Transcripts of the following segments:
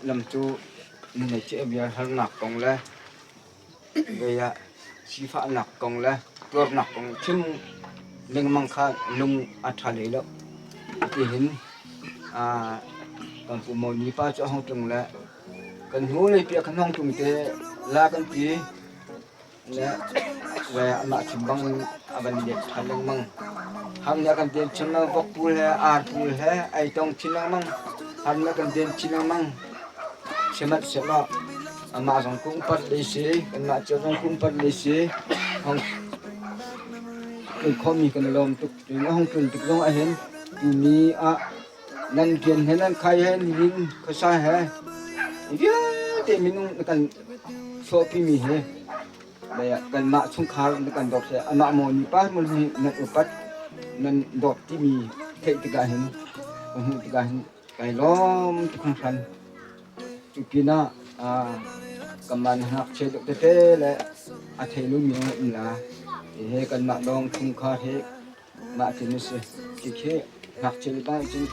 Lam cu ngeihchiah bia harnak kong le vei ah sifahnak kong le tuarnak kong chim lengmang kha lung a ṭha hlei lo. Hitihin kan pu Mawni pa cu a hung tlung le kan hnu lei pi ah kan hung tlung te la kan ti. Le ve amah chim bang in a van let ṭhan lengmang. Ham nih a kan den chin lengmang, vok pul he ar pul he ei tong chin lengmang. Ham nih a kan den chin lengmang. Sihmanhsehlaw amah zong kung pat le si, kanmah cio zong kung pat le si. Hong tlun khomi kan i lawm tuk. Cun a hung tlun tik zong ahhin tuni ah nan rian he nan khai he nihin khuasa he vialte minung na kan sawhpimi hi kanmah chungkhar na kan dawt he amah maw nih pa maw nih nan upat nan dawt timi theih tikah hin ka hmuh tikah hin kai lawm tuk hringhran. Cu pinah kanmah na ngakchia deuh tete le a thei lomi zong um la. Hihi kanmah lawng chungkhar hi Mah tin a si. Khikhi ngakchia le pa cun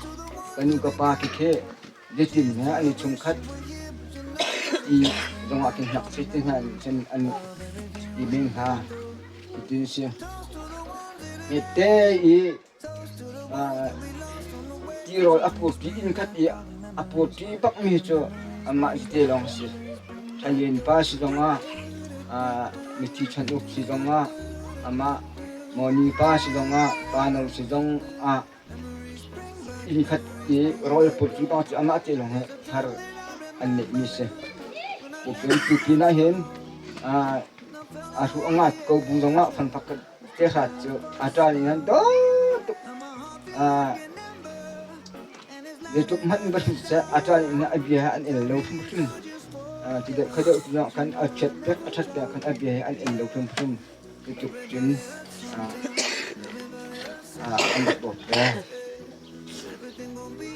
ka nu ka pa khikhi biatin he an i chungkhat ti zongah khin ngakchia te hna nih cun an ti men hna. Cutin a si. Hmete i tirawl a purpi inn khat i a purpi bakmi cu amah te lawng a si. Thayen pa si zongah mithi chan uk si zongah amah Mawni pa si zongah pa no si zongah inn khat i rawl put cu bang cu amah te lawng he thar an neihmi si. Cun tukin ah hin a hru a ngat ko bu zongah fanfak te hrat cu a ṭal in an dawt tuk. Zeitluk hmanh in va hlut seh a ṭal in a bia he an el lo hrimhrim. Ti deuh kha deuh tu khan a chiat pek a ṭhat pek khan a bia he an el lo hrimhrim. Cutluk cun an rak dawt ve.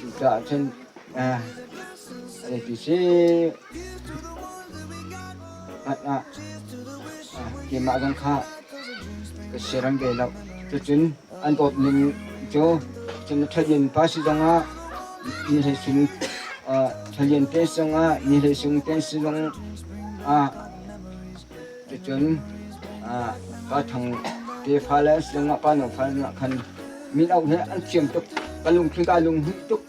Cucaah cun zeiti si hmanh ah keimah zong kha ka siarem ve lo. Cucun an dawt ning cu cun ṭhalian pa si zongah ni hlei sung ṭhalian te zongah ni hlei sung te si zongah Cucun pa Thang tefa le zongah pa No fa zongah khan. Min auh he an thiam tuk. Ka lungthin ka lung hmuh tuk.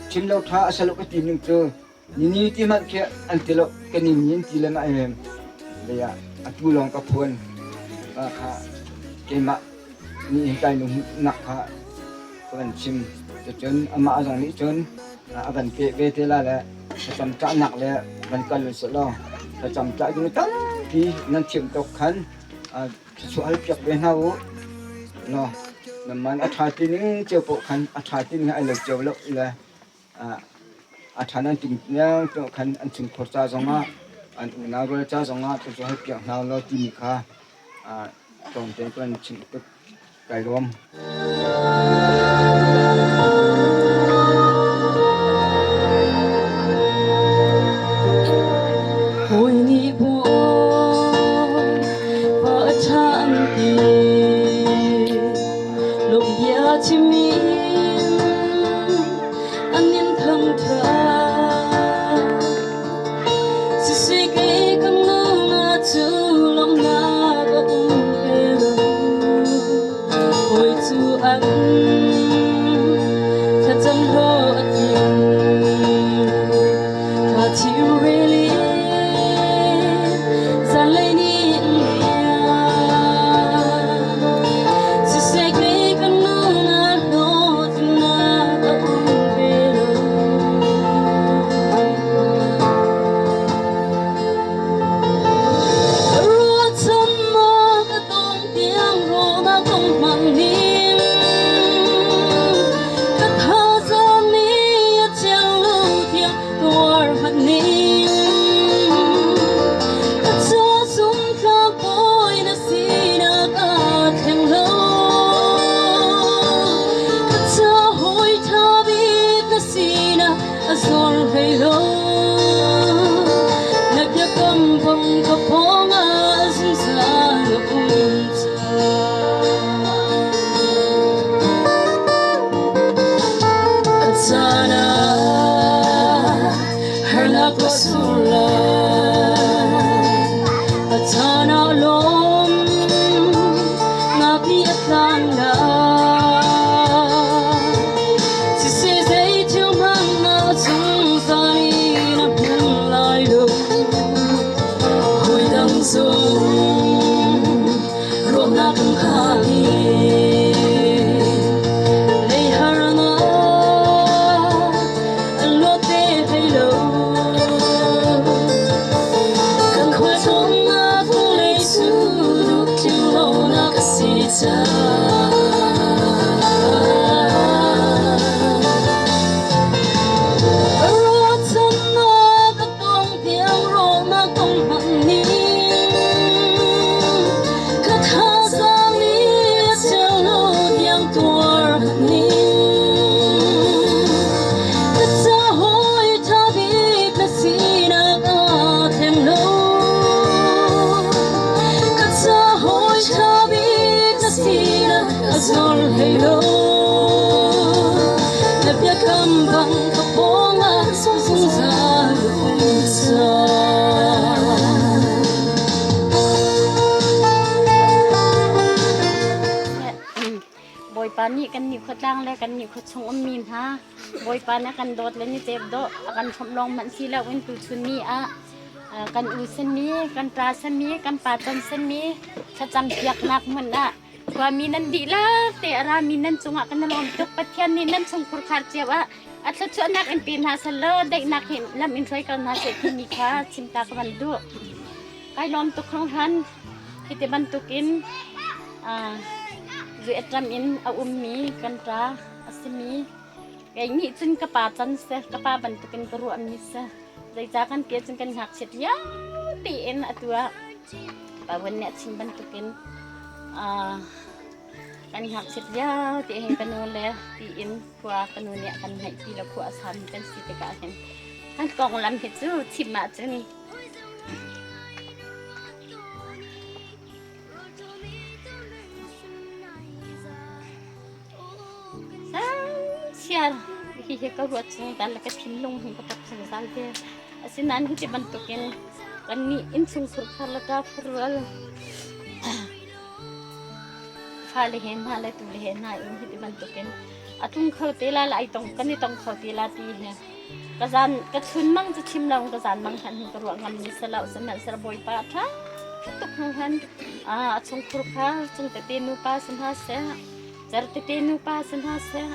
Chim lo tha a salo ka ti ning cu ni ti hmanh khi an ti lo ka ni ni an ti le ma em. Lei ah atu lawng ka phuan kha keimah nih kai lung nak kha ka van chim. Cucun amah zong nih cun a van peh ve te la le thlacam ṭahnak le van kal usih law thlacam ṭah ding tampi nan thiam tawk khan thluachuah hal piak ve hna u law nan a ṭha ti ning cio paoh khan a ṭha ti ning ai lo cio lo le a ṭha nan ting cio khan an chungkhur ca zongah an unau rual ca zongah thluachuah hal piak hna law timi kha tlawmte kan chimh tuk. Kai lawm. Hawi nih pa a ṭha an ti. Lawmhbia chim in an in thangṭhat. Siseh kei ka nung cu lawmhnak a um ve lo. Hawi cu an thlacam hlawh a tling. Thla chim rel in zanlei ni an liam. Siseh kei ka nung ah hlawhtlinnak a um ve lo. Ruahchannak a tong tiang rawlnak kong hmang ning ka thazaang nih a ciang lo tiang tuar hmanh ning ka ca zumtlak bawi na sinak aa thleng lo ka ca hawi ṭha bik na sinak a zor hlei lo. Na biakam bang ka pawngah zungzal na um A caan ah harnak ka sur lai. A caan ah lawm nak nih a tlang lai. Siseh zeithil hmanh ah zungzal in a hmun lai lo. Hawi dang zong ruahnak kan hal i lei harnak an luat te hlei lo. Kan khualtlawnnak vawlei cu duhtling lonak a si caah. Ruahchannak a tong tiang rawlnak kong hmang ning ka thazaang nih a cheu lo tiang tuar ning ka ca hawi ṭha bik na sinak aa thleng lo ka ca hawi ṭha bik na sinak a zor hlei lo na biakam bang ka pawngah zungzal um cang. Bawipa nih kan nih khuatlang le kan nih khuachung ummi hna Bawipa na kan dawt le ni cep dawh a kan hrawmh lawng hmanh si loin tuchun ni ah kan u simi kan ṭa simi kan pa ton simi thlacam piaknak hmun ah khuami nan dihlak te a rami nan cungah kan lawm tuk. Pathian nih nan chungkhur khar cio ah a thluachuahnak in pe hna selaw daihnak hi lam in hruai ko hna seh timi kha chim ta ka van duh. Kai lawm tuk hringhran. Hiti bantukin Vietnam in a ummi kan ṭa a simi kei nih cun ka pa can seh, ka pa bantukin ka ruahmi si. Zeicah kan ti ahcun kan ngakchiat lio tein atu ah Pawan nih a chim bantukin kan ngakchiat lio te hin ka nu le tiin khua ka nu nih a kan ngaih ti lo khua a sami kan si tikah hin kan konglam hi cu chim ahcun Siar hihi ka ruat zungzal le ka thinlung hi ka tap zungzal ve. Asinain hiti bantukin kannih innchung chungkhar le ṭa rual fale he hna le tu le he hna in hi ti bantukin a tlung kho te la la ai tong kan i tong kho te la ti he ka zan ka chun mang cu chim lo ka zan mang han ka ruah ngam ni selo sihmanhsehlaw Bawipa a ṭha tuk hnu a chungkhur kha cung tete nupa si hna seh cer tete nupa si hna seh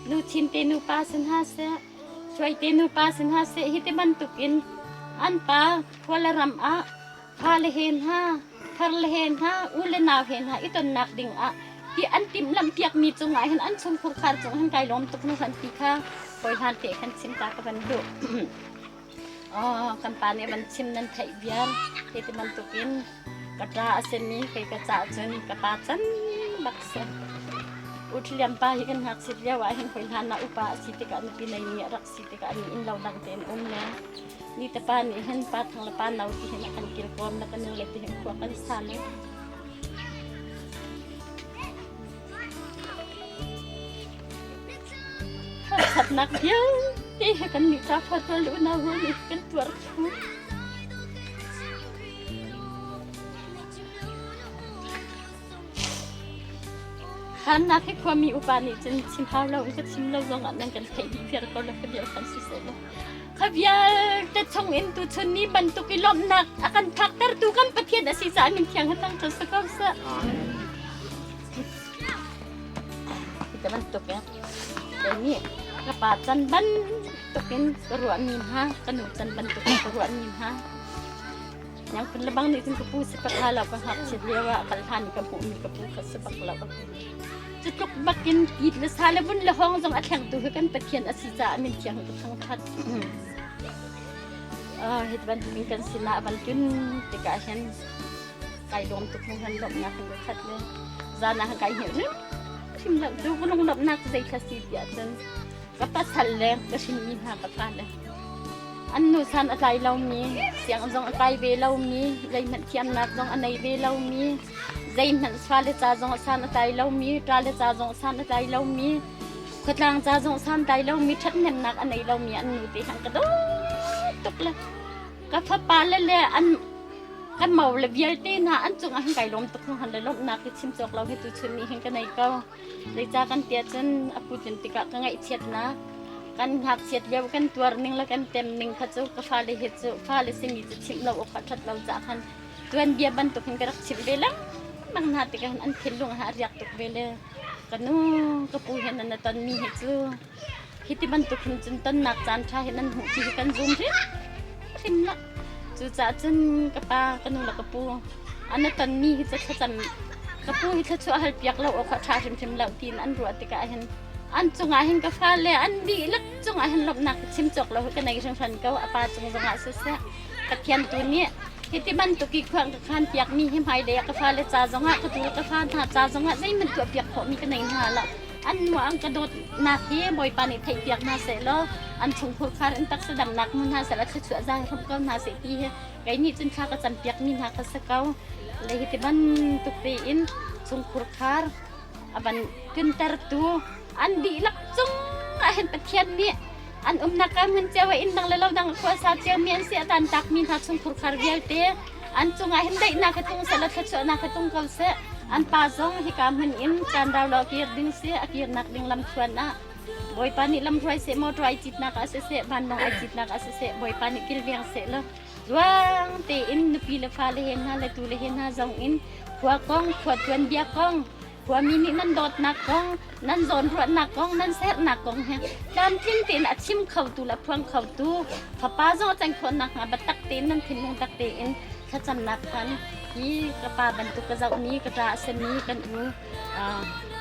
luchin te nupa si hna seh suai te nupa si hna seh hi ti bantukin an pa khua le ram ah fale he hna thar le he hna u le nau he hna i tonnak ding ah hi an timhlamh piakmi cungah hin an chungkhur khar cung hin kai lawm tuk nu han ti kha hawi hlan te khan chim ta ka van duh. Oh, kan pa nih van chim nan theih vial hi ti bantukin ka ṭa a simi kei ka cah cun ka pa can bak si. Uthliam pa hi kan ngakchit lio ah hin hoi hlan ah upa a si tikah nupi nei mi a rak si tikah ni inn lo dang tein um le ni te pa nih hin pa thang le pa no ti hin a kan kilkawm le ka nu le ti hin khua kan sa le Harsatnak vialte he kan nih ṭa fa le unau rual nih kan tuar thlu. Hannak hi khuami upa nih cun chim hau lo in ka chim lo zong ah nan kan theih dih viar ko le ka vial kan si seh law. Kha vialte chung in tuchun ni bantuk i lawmhnak a kan phaktertu kan Pathian a si caah min thiang ha thangṭhat si ko seh. Hi bantuk in nih ka pa can bantukin ka ruahmi hna, ka nu can bantukin ka ruahmi hna. Yang phun lebang nih cun ka pu si pakha lo ka ngakchiat lio ah kal hlan i ka hmuhmi ka pu kha si bak lo. Cu tluk bakin tit le sa le vun le hawng zong a thlengtu hi kan Pathian a si caah min thiang ka thangthat. Hi bantukin kan sinah van tun tikah hin kai lawm tuk hnu han lawmhnak hin ka khat le zan ah kai hngilh hrim hrim lo cu ka lunglawmhnak cu zei thla si tiah cun ka pasal le ka hrinmi hna ka fale an nu san a tlai lomi siang zong a kai ve lomi zeihmanh thiamnak zong a nei ve lomi zeihmanh fale ca zong a san a tlai lomi ṭa le ca zong a san a tlai lomi khuatlang ca zong san tlai lomi ṭhathnemnak a nei lomi an nu te han ka dawt tuk le ka fapa le le an kan mo le vialte hna an cungah hin kai lawm tuk han le lawmhnak hi chim cawk lo hi tu chun ni hin ka nei ko zeica kan tiah cun a putlin tikah ka ngaihchiatnak kan ngakchiat lio kan tuar ning le kan tem ning kha cu ka fale hi cu fale simi cu chimh lo awk ṭhat lo ca khan tuanbia bantuk hin ka rak chimh ve lengmang hna tikah hin an thinlung ah a riak tuk ve le ka nu ka pu he nan ton mi hi cu hi ti bantuk hin cun tonnak caan ṭha hi nan hmuh ti hi kan zum hrim hrim la cucaah cun ka pa ka nu le ka pu an tonmi hi cu thlacam ka pu hi thluachuah hal piak lo awk a ṭha hrimhrim lo tiin an ruah tikah hin an cungah hin ka fale an dihlak cungah hin lawmhnak chim cawk lo hi ka nei hringhran ko a pa cung zongah siseh Pathian tu nih hiti bantuk i khuang ka khan piakmi hi hmailei ah ka fale ca zongah ka tu le ka fa hna ca zongah zeihmanh tuah piak khawhmi ka nei hna lo an nu an ka dawtnak hi Bawipa nih theih piak hna seh law an chungkhur khar in taksa damnak hmu hna seh law thluachuah zai hram ko hna seh ti hi kei nih cun thla ka cam piakmi hna kha si ko le hiti bantuk tein chungkhur khar a van tuntertu an dihlak cung ah hin Pathian nih an umnak ah hmun cio ah inn dang le lo dang khua sa cio mi an si a tan tak mi hna chungkhur khar vialte an cungah hin daihnak hi tung seh law thluachuahnak hi tung ko seh an pa zong hika hmun in caan rau lo kir ding si a kirnak ding lam thluan ah Bawipa nih lam hruai seh motor ai citnak ah siseh vanlawng ai citnak ah siseh Bawipa nih kilveng seh law zuang tein nupi le fale he hna le tu le he hna zong in khua kong khua tuanbia kong khuami nih nan dawtnak kong nan zawnruahnak kong nan sernak kong he tlamtling tein a chim khotu le a phuang khotu fapa zong a cang khawh nakhnga biatak tein nan thinlung tak tein thlacamnak khan hi ka pa bantuk ka zohmi ka ṭa a simi kan u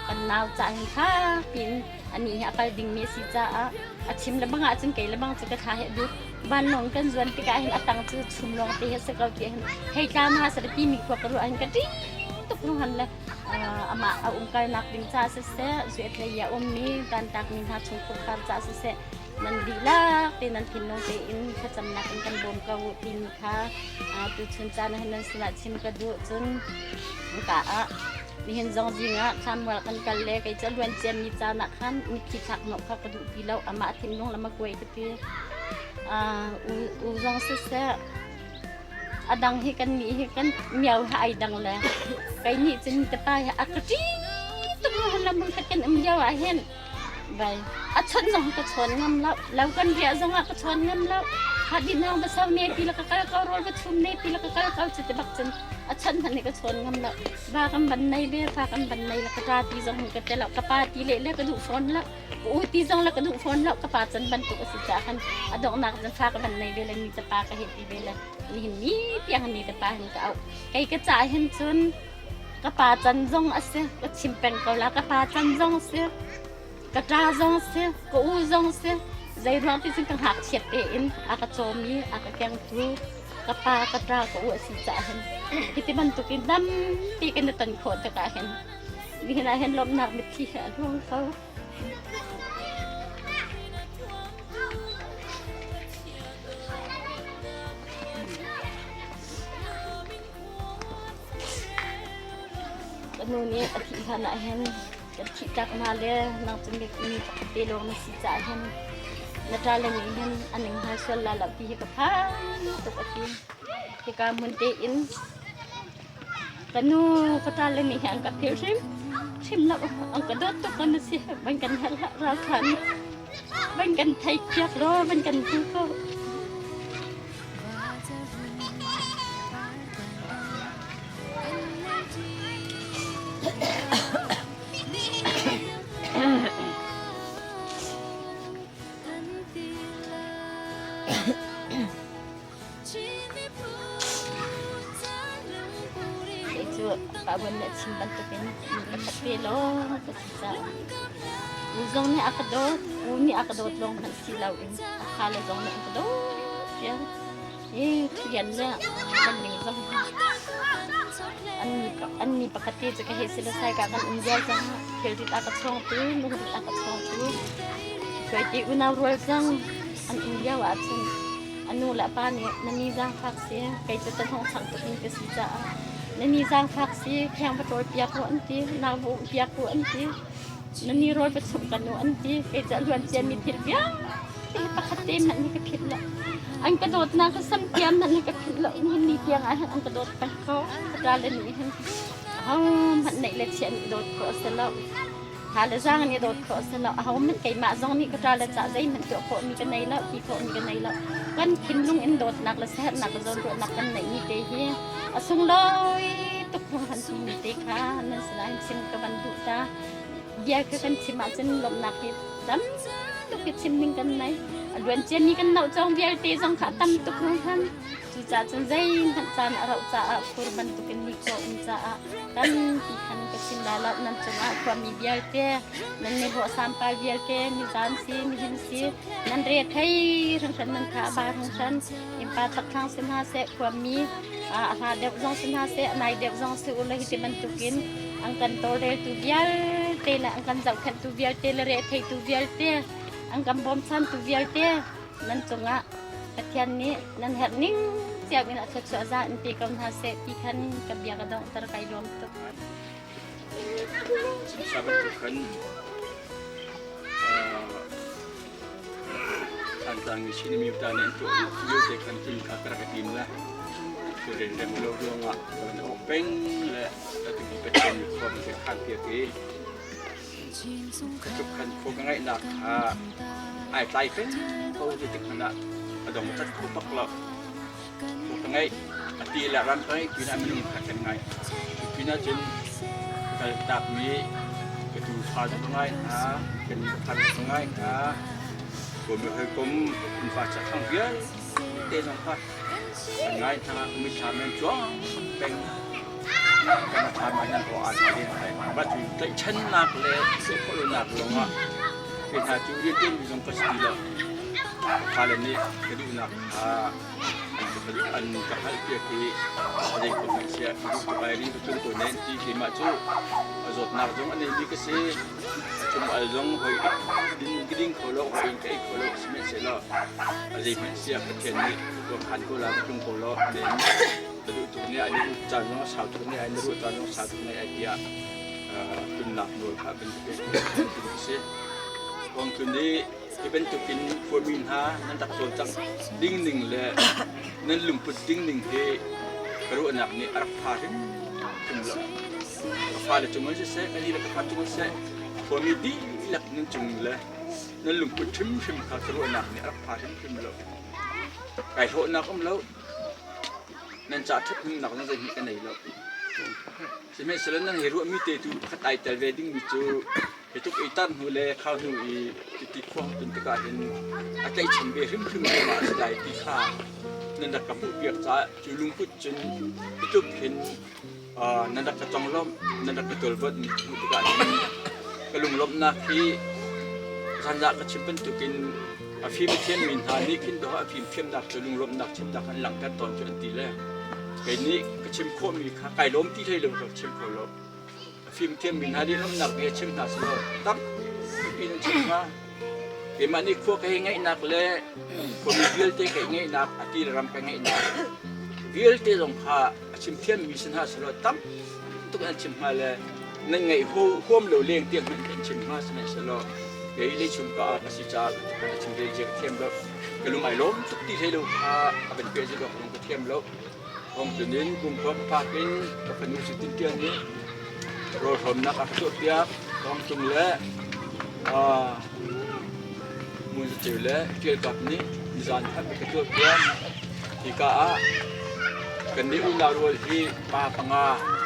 kan nau ca hin fak piin anih hi a kal dingmi a si caah a chim le bang ahcun kei le bang cu ka thla he dut vanlawng kan zuan tikah hin a tang cu chum lawng te he si ko ti hin hei tla ma sa ti mi khua ka ruah hin ka ṭih tuk hnu le amah a umkalnak ding ca siseh zuet lei a ummi tantakmi hna chungkhur khar ca siseh nan dihlak te nan thinlung tein thlacamnak in kan bawm ko u timi kha tuchun caan ah nan sinah chim ka duh cun ka ah nihin zong zing ah khanmual kan kal le kei cu luan ciami caan ah khan mitthli thlak hnawh kha ka duh ti lo amah thinlung lam a kuai ka ti u zong siseh a dang hi kan nih hi kan miau hi ai dang le kei nih cun te pa hi a ka ṭih. lo mun khat kan um lio ah hin vai a chon zong ka chawn ngam lo lo kan riah zong ah ka chawn ngam lo ha din hang va sau ne ti la ka kal ko rawl va chum ne ti la ka kal ko chu te bak cun a chan hmanh nih ka chawn ngam lo va kan ban nei ve fa kan ban nei la ka ṭa ti zong ka te lo ka pa ti le le ka duh fawn lo ka u ti zong le ka duh fawn lo ka pa can bantuk a si caah khan a donghnak cun fa ka ban nei ve le ni te pa ka he ti ve le nihin ni tiang ni te pa hin ka auh kei ka ca hin cun ka pa can zong a si ka chim peng ko la ka pa can zong a si ka ṭa zong a si ka u zong a si zei ruang ti cun ka ngakchiat tein a ka cawm i a ka kengtu ka pa ka ṭa ka u a si caah hin hiti bantukin tampi kan i ton khawh tikah hin nihin ah hin lawmhnak mitthli he a luang ko. Ka nu nih a thih hlan ah hin kan thih tak hna le nang cu mi pakhat te lawng na si caah hin na ṭa le nih hin an ning hna sual la lo ti hi ka phang tuk a ti. Hika hmun tein ka nu ka ṭa le nih hi an ka philh hrim hrim lo an ka dawt tuk kan si van kan helh ralkhan van kan thei piak law van kan hmu ko. Kei cu Pawan nih a chim bantukin mi pakhat te lawng ka si caah u zong nih a ka dawt, u nih a ka dawt lawng hmanh si loin a fale zong nih an ka dawt tiang i rian le kan ning zong an mi pakhat te cu ka hei si le sai ka kan um vial cang thilrit a ka chawngtu lungrit a ka chawngtu hruaiti unau rual zong an um lio ahcun a nu le a pa nih na mi zaangfak si kei cu tanhawng chang tuk in ka si caah na mi zaangfak si kheng va ṭawl piak u an ti nau va um piak u an ti na ni rawl va chumh kan u an ti kei cu a luan ciami thil vialte pakhat te hmanh hi ka philh lo an ka dawtnak ka sam tiam hmanh hi ka philh lo nihin ni tiang ah hin an ka dawt peng ko ka ṭa le nih hin aho hmanh neih le chiah nih dawt khawh a si lo Tha le zaang nih dawt khawh a si lo. Ahohmanh keimah zong nih ka ṭa le cah zeihmanh tuah khawhmi ka nei lo, ti khawhmi ka nei lo. Kan thinlung in dawtnak le siaherhnak le zawnruahnak kan neihmi te hi a sunglawi tuk hringhran timi te kha nan sinah hin chim ka van duh ta. Bia kha kan chim ahcun lawmhnak hi tam tuk hi chim ding kan nei. A luan ciami kan noh cawng vialte zong kha a tam tuk hringhran. Cucaah cun zeihmanh caan a rauh caah fur bantukin nikhua um caah tampi khan ka chim lai lo. Nan cungah khuami vialte, nan mihlawh sampai vialte, nizan si, nihin si, nan re thei hringhran nan tha a ba hringhran. Innpa chakthlang si hna seh, khuami a hla deuh zong si hna seh, a nai deuh zong si u law hi ti bantukin an kan tawlreltu vialte le an kan zohkhenhtu vialte le retheitu vialte, an kan bawmchantu vialte nan cungah Pathian nih nan herh ning cio in a thluachuah za in pe ko hna seh ti khan ka bia ka donghter kai lawm tuk. Sa bantuk khan Thantlang mi Chin mi ta nih an tuah lio te khan cun kha ka rak i tim la. Cu rem lo ruangah kan awk peng le atu Pathian nih khua kan khan piak i Tluk khan khua ka ngaihnak kha ai tlai peng ko zeitik hmanh ah a dong cat kho bak lo. Khua ka ngaih a ti le ram ka ngaih pinah minung kha kan ngai. Cu pinah cun ka kaltakmi ka tufa zong ka ngai hna, ka ni ka ka ngai hna. Kawmi hawikom innpa chakthlang vialte zong kha kan ngai hna. Mithla men cuang peng. Tlaihchannak le sehkhawhlonak ruangah kei hna cu rianṭuanmi zong ka si ti lo. Ka fale nih ka duhnak kha an ka hngalhpiak i a zei ko hmanh siah ka duh tuk ai ri ka tlung ko nen ti keimah cu a zawtnak zong a neimi ka si. A chung al zong hoi din ka ding kho lo, hoi in ka ei kho lo sihmanhsehlaw a zeihmanh siah Pathian nih khuakhan ko la ka tlung ko law nen ka duh tuk nih an i caan zong a sau tuk nih an i ruah caan zong a sau tuk nih ai tiah tlunnak nawl kha bantuk a si. Kong tlun i hi bantukin khuami hna nan rak cawlcangh ding ning le nan lungput ding ning hi ka ruahnak nih a rak pha hrimhrim lo. Ka fale cung in siseh, ka ni le ka fa cung in siseh, Khuami dihlak nan cung le nan lungput hrimhrim kha ka ruahnak nih a rak pha hrimhrim lo. Kai hlawhnak um lo. Nan ca ṭhathnemnak zong zeihmanh ka nei lo. Sihmanhsehlaw nan hei ruahmi te tu pakhat ai tel ve dingmi cu hi tluk i tar hnu le khar hnu i titi khua tun tikah hin a tlaihchan ve hrimhrim ko ma a si lai ti kha nan rak ka hmuhpiak caah cu lungput cun hi tluk hin nan rak ka conglawmh, nan rak ka tawlvonh hmuh tikah hin ka lunglawmhnak hi zanzah ka chim bantukin a fim a thiammi hna nih khin dawh a fim thiamnak cu lunglawmhnak chimnak an langhter tawn cu an ti le kei nih ka chim khawhmi kha kai lawm ti hlei lo ka chim kho lo. A fim thiammi hna nih lawmhnak bia chim hna selaw tampi in chim hnga. Keimah nih khua ka hei ngeihnak le khuami vialte ka ngeihnak, a ti le ram ka ngeihnak vialte zong kha a chim thiammi si hna selaw tam tuk an chim hnga le nan ngaih huam lo leng tiang hmanh kan chim hnga sihmanhsehlaw kei leichung ka ka si caah kan chim ve zia ka thiam lo. Ka lung ai lawm tuk ti hlei lo kha a van peh zia ka thiam lo. Hong tlun in kumkhua ka phak in ka fanu si Tinṭian nih rawlhrawmnak a ka tuahpiak. Hong tlung le Ngun Za Ceu le Ṭial Kap nih nizaan khat a ka tuahpiak. Hika ah kannih unau rual hi pa panga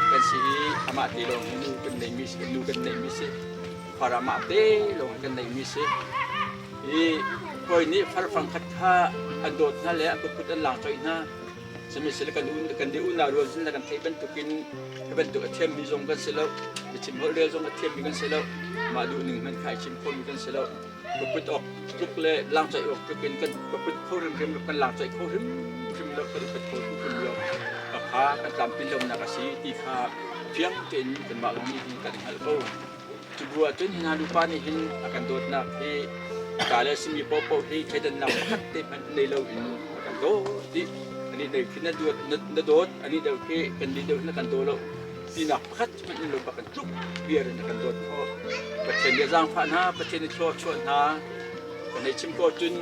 kan si i amah te lawng hi nu kan neihmi si, nu kan neihmi si. Far amah te lawng hi kan neihmi si. Hi hawi nih farfang khat kha an dawt hna le an kutput an lang coih hna. Sihmanhsehlaw kan un kan nih unau rual cun kan theih bantukin hi bantuk a thiammi zong kan si lo. Biachim holh rel zong a thiammi kan si lo. Mah duh ning hmanh kha ai chim khomi kan si lo. Paput awk tluk le langcaih awk tluk in kan paput kho hrimhrim lo, kan langcaih kho hrimhrim lo, kan upat kho hrimhrim lo. Kha kan tlamtlin lonak a si ti kha fiang tein kanmah lawng nih hin kan i hngalh ko. Cubu ahcun hi hna nupa nih hin a kan dawtnak hi ka le simi paohpaoh hi thleidannak pakhat te hmanh nei loin a kan dawt dih. Anih deuh khi na dawt, na dawt, anih deuh khi kan nih deuh na kan daw lo tinak pakhat hmanh in lo bak kan tluk viar in a kan dawt khawh. Pathian nih a zaangfah hna, Pathian nih thlua a chuah hna. Kan hei chim ko cun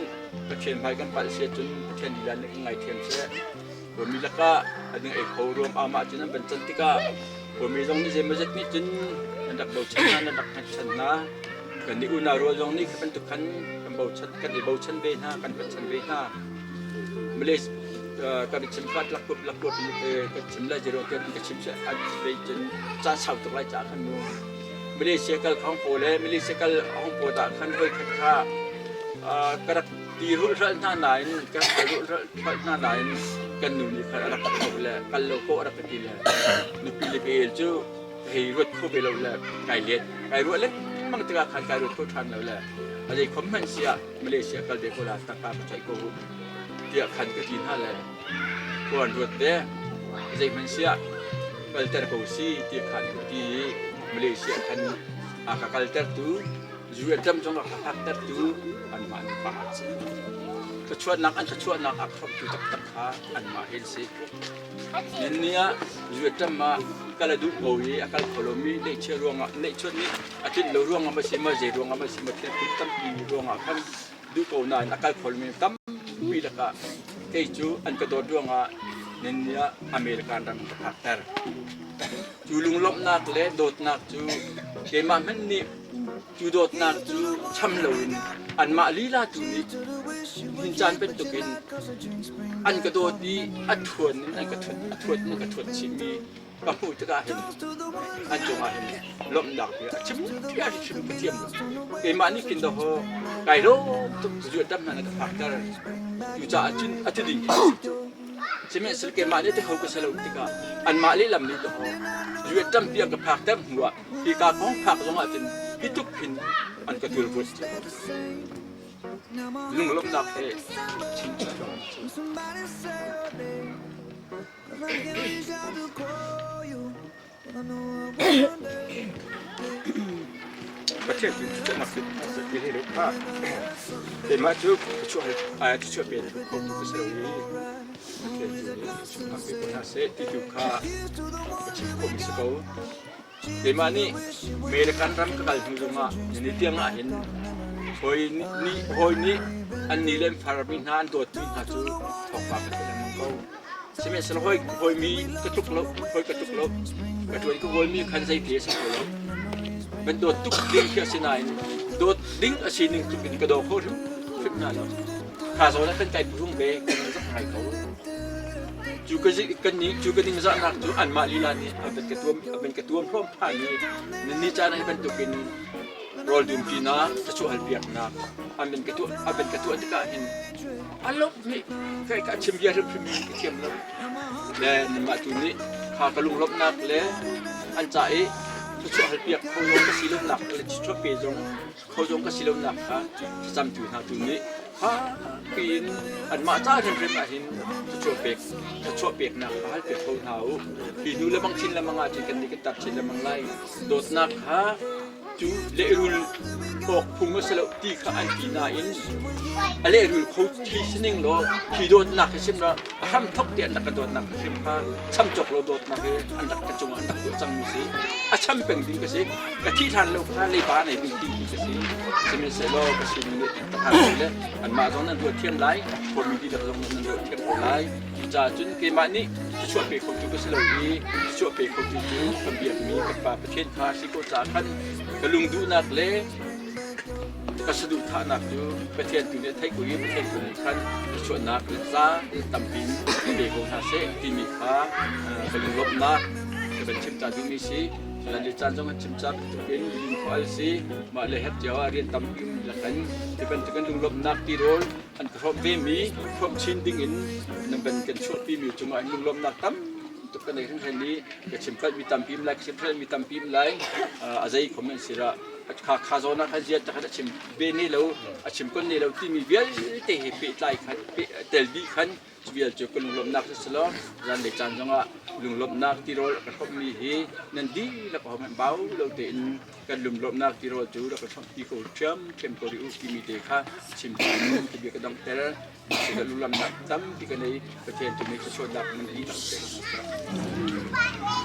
Pathian hmai kan palh si ahcun Pathian lila nih kan ngaithiam seh. Khuami lakah an ei kho ruam amah cun an van can tikah khuami zong nih zeimawzat nih cun an rak bochan hna, an rak hngatchan hna. Kan nih unau rual zong nih khi bantuk khan kan bochan, kan i bochan ve hna, kan hngatchan ve hna. Malaysia kan i chim khat lakkup lakkup ka chim lai zero tiah ka chim seh an bei cun caan sau tuk lai caah khan mu Malaysia kal khong pawl le Malaysia kal hong pawl dah khan voi khat kha ka rak ti rulhralh hna nain kan rulhralh hna nain kan nu nih khan a rak ka le kal lo ko a rak ka ti le nupi le ka el cu hei ruat kho ve lo le kai let kai ruah lengmang tikah khan kai ruat kho ṭhan lo le a zei khom hmanh siah Malaysia kal ve ko la tangka ka chaih ko tiah khan ka ti hna le khuan ruat te zei hmanh siah kalter ko si ti khan ka ti i Malaysia khan a ka kaltertu Zu-ṭam zong a ka phaktertu anmah nupa an si. Thluachuahnak an thluachuahnak a hrawmtu taktak kha anmah hi an si. Ninni ah zu-ṭam ah kal a duh ko i a kal kho lomi neihchiah ruangah neihchuat nih a tlinh lo ruangah ma si ma zei ruangah ma si ma thil phun tampi ruangah khan duh ko nain a kal kho lomi tampi lakah kei cu an ka dawt ruangah ninni ah American ram ka phakter. Cu lunglawmhnak le dawtnak cu keimah hmanh nih Cu dawtnak cu cham loin anmah lila tu nih nihin caan bantukin an ka dawt i a thuan in an ka thuat, a thuat in an ka thuat chihmi ka hmuh tikah hin an cungah hin lawmhnak bia a chim a chim ka thiam lo. Keimah nih khin dawhaw kai lawm tuk zuatam hna na ka phakter. Cucaah cun a ti ding khi a si. Sihmanhsehlaw keimah nih ti kho ka si lo tikah anmah lehlam nih dawhaw zuatam tiang ka phakter hnuah Hika kong phak zong ahcun hi tluk hin an ka tulvut. Lunglawmhnak he chim Pathian cu cucanak cu ti hlei lo kha keimah cu ka chuah ai ka chuah pe kho tu ka si lo i Pathian tu nih chungkhar pe ko hna seh ti tu kha ka chim khawhmi si ko. Keimah nih American ram ka kal hnu zongah ni tiang ah hin hawi nih hawi nih an ni le an farmi hna an dawtmi hna cu thawngpang ka theih lengmang ko. Sihmanhsehlaw hawi hawimi ka tluk lo, hawi ka tluk lo. Ka ṭuan ka kawlmi khan zeite a si kho lo. Van dawt tuk ding khi a si nain dawt ding a si ning tluk in ka daw kho hrimhrim hna lo. Kha zawn ah kan kai purung ve kan zak ngai ko. Cu ka kan nih cu ka ningzahnak cu anmah lila nih a van ka tuam a van ka tuam hlawm phan i nannih caan ah hi bantukin rawl dumṭinak thluachuah halpiaknak an van ka tuah a van ka tuah tikah hin a lawmh nih kai ka chim bia hrimhrim in ka thiam lo. Le nanmah tu nih kha ka lunglawmhnak le an ca i thluachuah halpiak kho zong ka si lonak le thluachuah pe zong kho zong ka si lonak kha thlacamtu hna tu nih fakpi in anmah ca hrimhrim ah hin thluachuah pek thluachuah peknak kha hal piak ko hna u. Hi hnu lemang chin lemang ah cun kan nih kan tar chin lemang lai. Dawtnak kha cu lehrul awk phung a si lo ti kha an ti nain a lehrul kho thi sining law hi dawtnak hi sim la a hram thok te an rak ka dawtnak hrim kha cham cawk lo dawtnak hi an rak ka cungah an rak tuah cangmi si a cham peng ding ka si ka thi hlan lo kha leiba nei ding ti khi ka si sihmanhsehlaw ka sining nih ka hlan le anmah zong nan ruat thiam lai khuami dihlak zong nan ruat thiam ko lai cucaah cun keimah nih thluachuah pe khotu ka si lo i thluachuah pe khotu cu kan biakmi kan Pa Pathian kha si ko caah khan ka lungduhnak le ka saduhthahnak cu Pathian tu nih a theih ko i Pathian tu nih khan thluachuahnak le za tampi in pe ko hna seh timi kha ka lunglawmhnak ka van chim ta duhmi si. Cun le caan zong an chim ca bantukin midin khua an si. Mah le herh cio ah rian tampi um lakin hi bantukin lunglawmhnak tirawl an ka hrawmh vemi hrawmh chin dingin nan van kan chuahpimi cungah hin lunglawmhnak tam tuk kan nei hringhran i ka chim mi tampi um lai ka chim mi tampi um lai a zei khom an si ra kha kha zawn ah khan ziat khan a chim ve ne lo a chim kon ne lo timi vialte he pehtlai khan tel dih khan Cu vial cu ka lunglawmhnak si selaw zanlei caan zongah lunglawmhnak tirawl a ka hrawmhmi hi nan dihlak ho hmanh bau lo tein kan lunglawmhnak tirawl cu rak ka hrawmhpi ko ṭhiamṭhiam ko rih u timi te kha chim in ka bia ka donghter. Ka lunglawmhnak tampi ka nei. Pathian tu nih thluachuahnak nan dihlak pe ko hna seh.